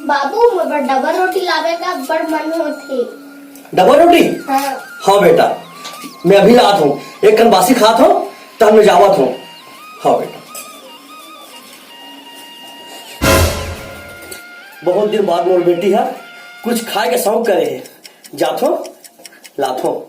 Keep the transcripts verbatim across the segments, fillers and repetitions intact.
बाबू, मोर बर डबल रोटी लावे का बड़ मन होथे। डबल रोटी? हाँ। हाँ बेटा, मैं अभी लात हूँ, एक कन बासी खात हूँ, तब मैं जावत हूँ। हाँ बेटा, बहुत दिन बाद मोर बेटी हा कुछ खाए के शौक करे हे, जाथो लाथो।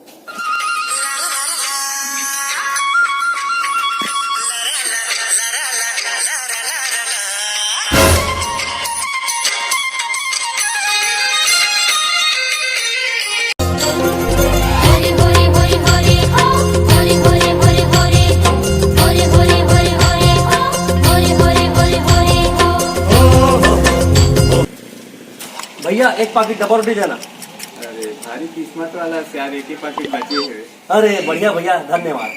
भैया, एक पाकिट डबल रोटी देना। अरे, भारी किस्मत वाला से यार, एक ही पाकिट बचे हे। अरे, बढ़िया भैया, धन्यवाद।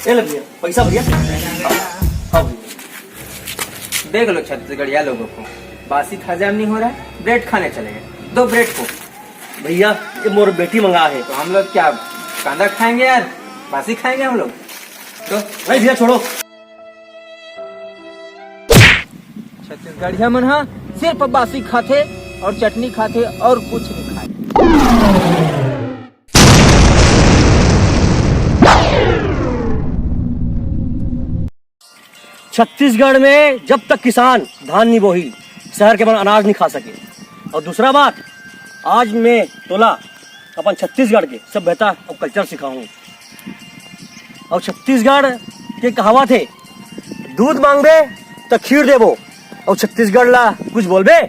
ये ले भैया, पैसा भैया। हाँ भैया। देख लो छत्तीसगढ़िया लोगों को, बासी खाजा में नहीं हो रहा है, ब्रेड खाने चले गए, दो ब्रेड को। भैया, ये मोर बेटी मंगा है। तो हम लोग क्या कांदा खाएंगे यार, बासी खाएंगे हम लोग? तो नहीं भैया, छोड़ो। छत्तीसगढ़िया मन ह सिर्फ बासी खाथे और चटनी खाथे और कुछ नहीं खाए। छत्तीसगढ़ में जब तक किसान धान नहीं बोही, शहर के मन अनाज नहीं खा सके। और दूसरा बात, आज मैं तोला अपन छत्तीसगढ़ के सभ्यता और कल्चर सिखाऊं। और छत्तीसगढ़ के कहावत है, दूध मांगबे तो खीर देबो, और छत्तीसगढ़ ला कुछ बोलबे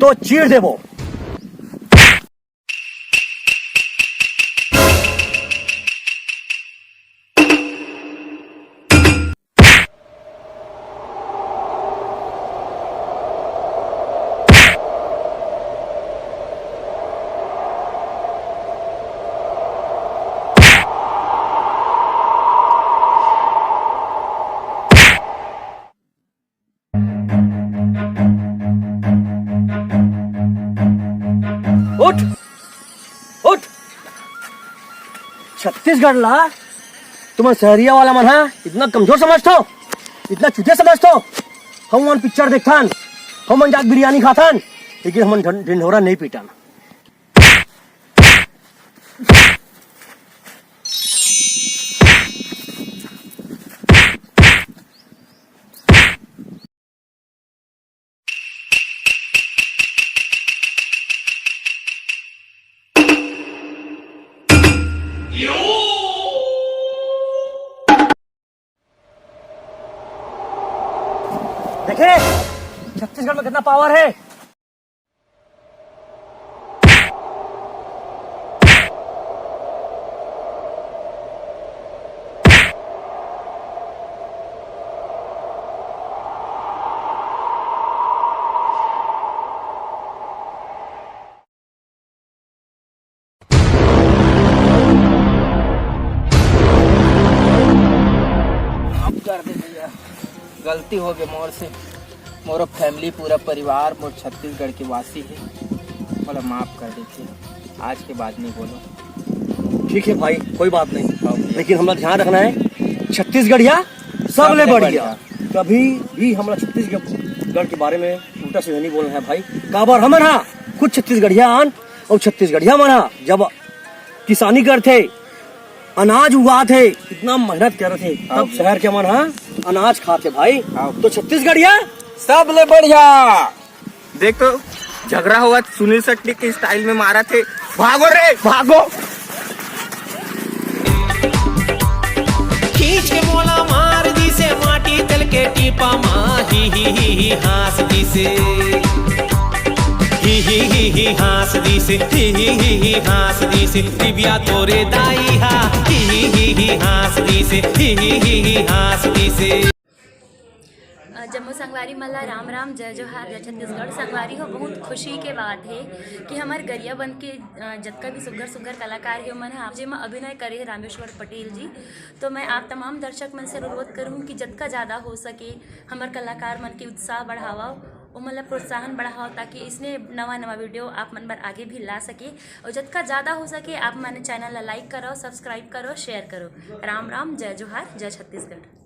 तो चीर देबो। उठ, उठ। छत्तीसगढ़ ला तुमन शहरिया वाला मन हा इतना कमजोर समझथो, इतना चुतिया समझथो। हम मन पिक्चर देखथन, हम मन जाके बिरयानी खाथन, लेकिन हमन ढं-, ढिंढोरा नहीं पीटन। देखे, छत्तीसगढ़ में कितना पावर है। माफ कर दे भैया, गलती हो गई मोर से। मोरो फैमिली, पूरा परिवार मोर छत्तीसगढ़ के वासी है, मोला माफ कर देते, आज के बाद नहीं बोलो। ठीक है भाई, कोई बात नहीं, लेकिन हमला ध्यान रखना है, छत्तीसगढ़िया सबले सबले बढ़िया। बढ़िया। कभी भी हमला छत्तीसगढ़ के बारे में उल्टा सीधा नहीं बोलना है भाई। काबर हमन हा खुद छत्तीसगढ़िया आन और छत्तीसगढ़िया मन हा जब किसानी करथे, अनाज उगाथे, इतना मेहनत करथे, तब हाँ। शहर के मन हा अनाज खाथे भाई। हाँ। तो छत्तीसगढ़िया सबले बढ़िया। देख तो, झगड़ा होवत सुनील शेट्टी के स्टाइल में मारथे, भागो रे भागो। खींच के मोला मार दिसे माटी तेल के टीपा मा, ही ही ही ही हाँस दिसे, ही ही ही ही हाँस दिसे, ही ही ही ही हाँस दिसे, दिव्या तोरे दाई हा, ही ही ही ही हाँस दिसे, ही ही ही ही हाँस दिसे। अ, जम्मो संगवारी मन ला राम राम, जय जोहार, जय छत्तीसगढ़। संगवारी हो, बहुत खुशी के बात है कि हमर गरियाबंद के, अ, जतका भी सुग्घर सुग्घर कलाकार हे, ओमन ह जेमा अभिनय करे हे रामेश्वर पटेल जी। तो मैं आप तमाम दर्शक मन से अनुरोध करूँ कि जतका ज़्यादा हो सके हमर कलाकार मन के उत्साह बढ़ावा। ओमन ला प्रोत्साहन बढ़ाओ, ताकि इसने नवा नवा वीडियो आप मन बर आगे भी ला सके। और जतका ज़्यादा हो सके, आप मन चैनल ला लाइक करो, सब्सक्राइब करो, शेयर करो। राम राम, जय जोहार, जय छत्तीसगढ़।